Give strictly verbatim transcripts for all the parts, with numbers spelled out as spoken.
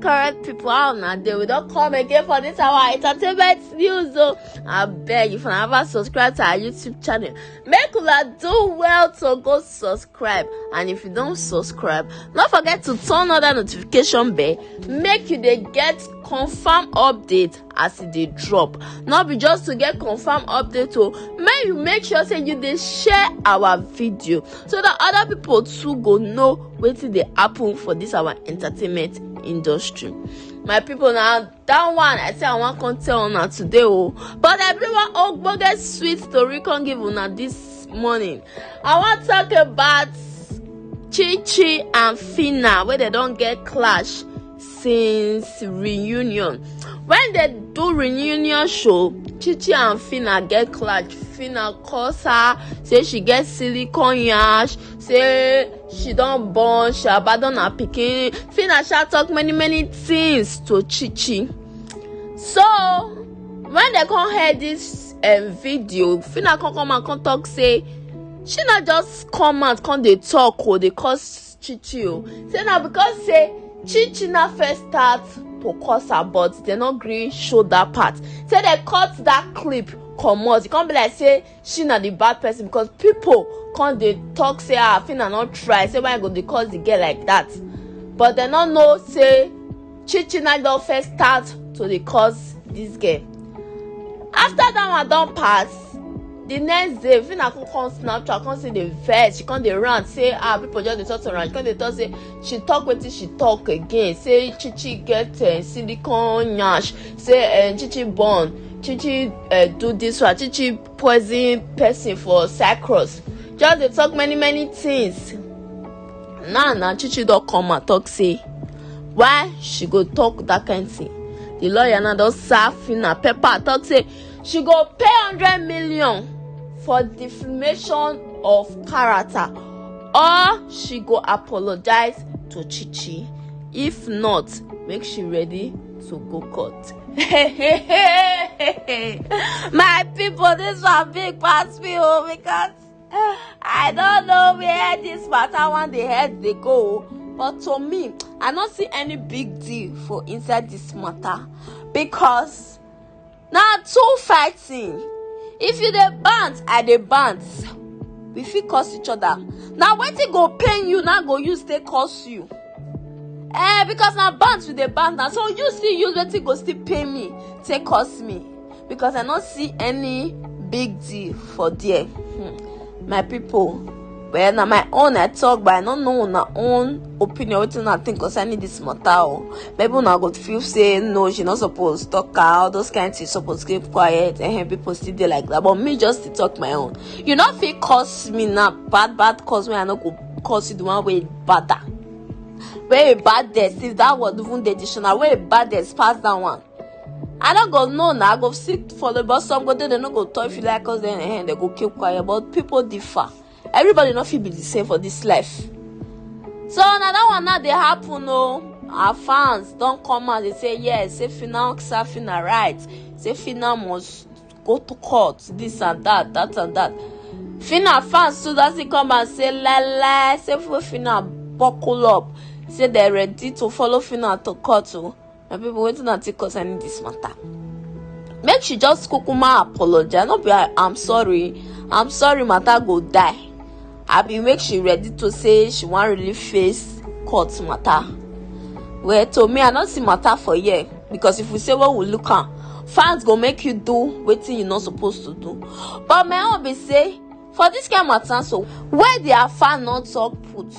Correct people, how una dey? We don come again for this our entertainment news o. Abeg, if una never subscribe to our YouTube channel, make una do well to go subscribe. And if you don subscribe, no forget to turn on that notification bell, make you dey get confirm update as e dey drop. No be just to get confirm update o, make you make sure say you dey share our video so that other people too go know wetin dey happen for this our entertainment industry. My people, na that one I say I wan come tell una today o. But I bring one ogbonge sweet story come give una this morning. I wan talk about Chichi and Phyna, wey dem don get clash since reunion. When dem do reunion show, Chichi and Phyna get clash. Phyna curse her, say she get silicone yansh, say she don born, she abandon her pikin. Phyna sha talk many many things to Chichi. So when dem come hear this um, video, Phyna come come and come talk say she no just come out come dey talk o, dey curse Chichi o. Say na because say Chichi na first start to curse her, but dem no gree show that part. Say dem cut that clip comot. E come be like say she na the bad person, because people come dey talk say, ah, Phyna no try, say why you go dey curse the girl like that. But dem no know say Chichi na don first start to dey curse this girl. After that one don pass, the next day Phyna come come Snapchat, come see the vex, she come dey rant say, ah, people just dey talk to her. She come dey talk say she talk wetin she talk again, say Chichi get uh, silicone yansh, say uh, Chichi born, Chichi uh, do this one, Chichi poison person for Cyprus. Just dey talk many many things. Now na Chichi don come and talk say why she go talk that kind thing. The lawyer now don serve Phyna paper, talk say she go pay hundred million for defamation of character, or she go apologize to Chichi. If not, make she ready to go court. My people, this one big pass me o, because I don't know where this matter one dey head dey go o. But to me, I no see any big deal for inside this matter, because na two fighting. If you dey bant, I dey bant, we fit curse each other. Na wetin go pain you na go use take curse you. Eh, because na bant we dey bant na, so you still use wetin go still pain me take curse me, because I no see any big deal for there. Hmm. My people, well, na my own I talk, but I no know una own opinion, wetin una think concerning this matter o. Maybe una go feel say no, she no suppose talk her, all those kind things suppose keep quiet, and people still dey like that. But me just dey talk my own. You no fit curse me now, bad bad curse wey I no go curse you, the one wey badder, wey baddest, if that word even dey dictionary, wey baddest pass that one. I no go know na, I go still follow, but some go dey, dem no go talk. If you like us, then eh, dem go keep quiet. But people differ. Everybody no fit be the same for this life. So na that one now dey happen o. Our fans don come out dey say yes, say Phyna, say Phyna right, say Phyna must go to court, this and that, that and that. Phyna fans too don still come and say lie lie, say for Phyna buckle up, say dem ready to follow Phyna to court o. My people, wetin una think concerning this matter? Make she just kukuma apologize. No be I, I'm sorry, I'm sorry matter go die. Abi make she ready to say she wan really face court matter. Well, to me, I no see matter for here, because if we say what we look am, fans go make you do wetin you no suppose to do. But my own be say, for this kind matter so, where their fan no talk put,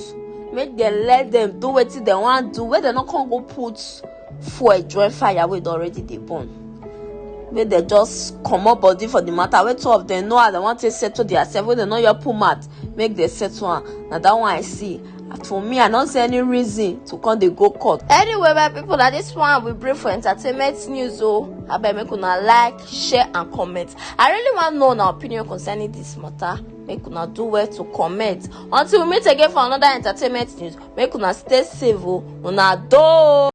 make dem let dem do wetin dem wan do, wey dem no come go put fuel join fire wey don already dey burn. Make dem just comot body for the matter, wey two of dem know how dem wan take settle their self, wey dem no your put mouth, make dem settle am. Na that one I see. And for me, I no see any reason to come dey go court. Anyway, my people, na this one we bring for entertainment news o. Abeg, make una like, share and comment. I really wan know una opinion concerning this matter. Make una do well to comment. Until we meet again for another entertainment news, make una stay safe o. Una do.